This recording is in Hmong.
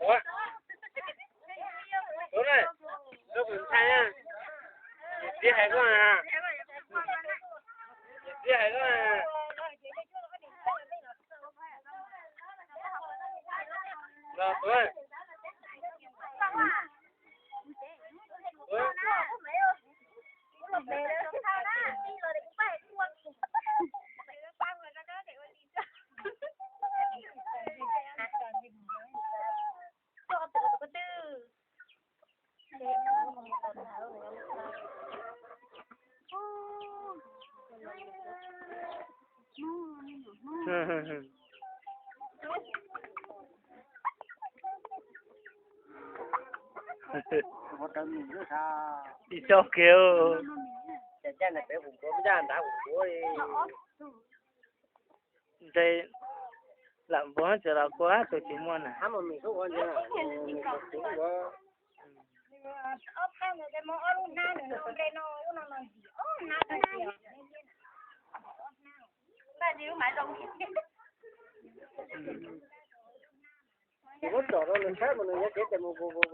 Tuav, tuav na, koj tus ntxhais na, niam txiv hais koj na, niam txiv hais koj na. Los tuav, tuav. Ib tsob kiag. Ntshe lam npua tseem los kua tus tsis muaj na. Mus muab tsom rau nws saib mas nws yuav kev tes mus mus mus.